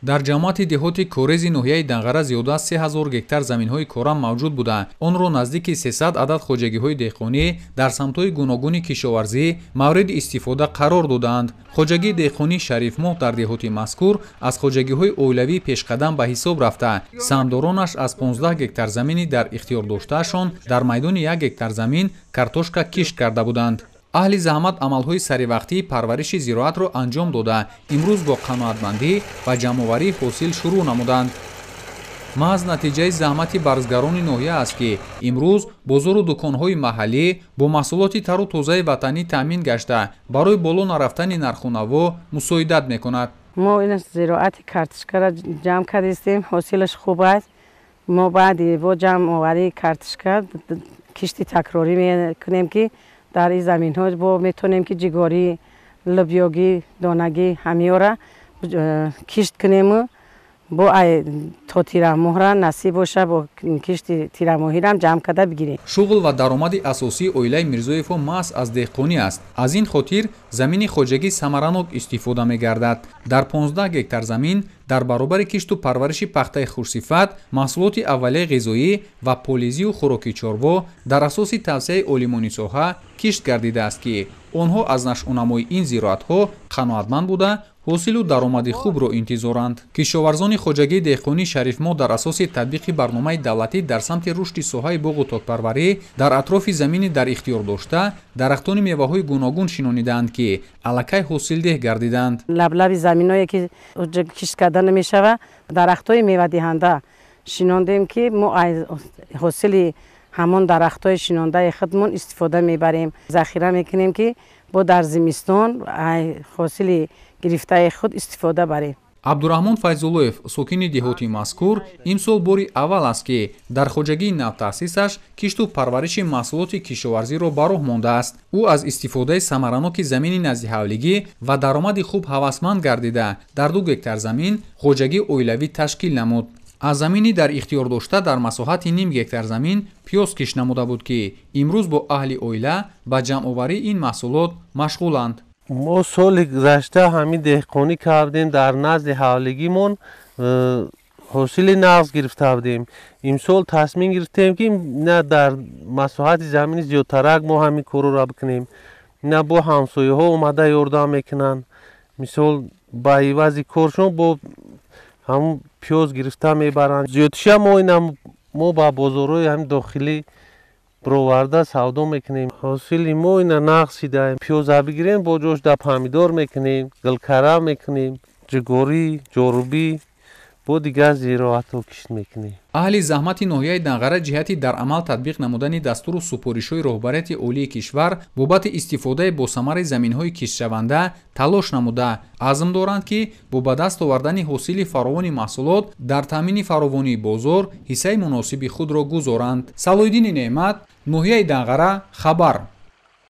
Дар ҷамоати деҳоти Корези ноҳияи Данғара зиёда аз 3000 гектар заминҳои корам мавҷуд буда, онро наздики 300 адад хоҷагиҳои деҳқонӣ дар самтҳои гуногуни кишоварзӣ мавриди истифода қарор додаанд. Хоҷагии деҳқонии Шарифмоҳ дар деҳоти мазкур аз хоҷагиҳои оилавии пешқадам ба ҳисоб рафта, саҳмдоронаш аз 15 гектар замини дар ихтиёр доштаашон дар майдони 1 гектар замин картошка кишт карда буданд. Аҳли заҳмат амалҳои саривақтии парвариши зироатро анҷом дода, имрӯз бо қаноатмандӣ ба ҷамъоварии ҳосил шурӯъ намуданд. Маҳз натиҷаи заҳмати барзгарони ноҳия аст, ки имрӯз бозору дуконҳои маҳаллӣ бо маҳсулоти тару тозаи ватанӣ таъмин гашта, барои боло нарафтани нарху наво мусоидат мекунад. Мо ин зироати картошкаро ҷамъ кардистем, ҳосилаш хуб аст. Мо баъди бо ҷамъоварии картошка кишти такрорӣ мекунем, ки дар ин заминҳо бо метавонем, ки ҷигорӣ, лӯбиёгӣ, донагӣ ҳамиёра кишт кунему бо то тирамоҳра насиб боша, бо кишти тирамоҳирам ҷамъ карда бигирем. Шуғл ва даромади асосии оилаи Мирзоевҳо маҳз аз деҳқонӣ аст. Аз ин хотир замини хоҷагӣ самаранок истифода мегардад. Дар 15 гектар замин дар баробари кишту парвариши пахтаи хушсифат, маҳсулоти аввалияи ғизоӣ ва полизию хӯроки чорво дар асоси тавсияи олимони соҳа кишт гардидааст, ки онҳо аз нашъунамои ин зироатҳо қаноатманд буда, ҳосилу даромади хубро интизоранд. Кишоварзони хоҷагии деҳқонии Шарифмоҳ дар асоси татбиқи барномаи давлатӣ дар самти рушди соҳаи боғу токпарварӣ дар атрофи замини дар ихтиёр дошта дарахтони меваҳои гуногун шинонидаанд, ки аллакай ҳосилдеҳ гардиданд. Лаблаби заминое, ки кишт карда намешавад, дарахтҳои мевадиҳанда шинондем, ки мо аз ҳосили ҳамон дарахтҳои шинондаи худмон истифода мебарем, захира мекунем, ки бо дар зимистон ҳосили гирифтаи худ истифода барем. Абдураҳмон Файзуллоев, сокини деҳоти мазкур, имсол бори аввал аст, ки дар хоҷагии навтаъсисаш кишту парвариши маҳсулоти кишоварзиро ба роҳ мондааст. Ӯ аз истифодаи самараноки замини наздиҳавлигӣ ва даромади хуб ҳавасманд гардида, дар 2 гектар замин хоҷагии оилавӣ ташкил намуд. Аз замини дар ихтиёр дошта дар масоҳати ним гектар замин пиёз кишт намуда буд, ки имрӯз бо аҳли оила ба ҷамъоварии ин маҳсулот машғуланд. Мо соли гузашта ҳамин деҳқонӣ кардем, дар назди ҳавлигимон ҳосили нағз гирифта будем. Имсол тасмим гирифтем, ки на дар масоҳати замини зиёдтарак мо ҳамин корро бикунем, на бо ҳамсояҳо омада ёрдам мекунанд. Мисол, ба ивази коршон бо ҳамун пиёз гирифта мебаранд. Зиёдтиша мо ина мо ба бозорҳои ҳамин дохилӣ бироварда савдо мекунем. Ҳосили мо ина нағз шида. Пиёза бигирем, бо ҷош да помидор мекунем, гулкара мекунем, ҷугорӣ, ҷорубӣ, бо дигар зироатҳо кишт мекунем. Аҳли заҳмати ноҳияи Данғара ҷиҳати дар амал татбиқ намудани дастуру супоришҳои роҳбарияти олии кишвар бобати истифодаи босамари заминҳои киштшаванда талош намуда, азм доранд, ки бо ба даст овардани ҳосили фаровони маҳсулот дар таъмини фаровонии бозор ҳиссаи муносиби худро гузоранд. Салоҳиддини Неъмат, ноҳияи Данғара, хабар.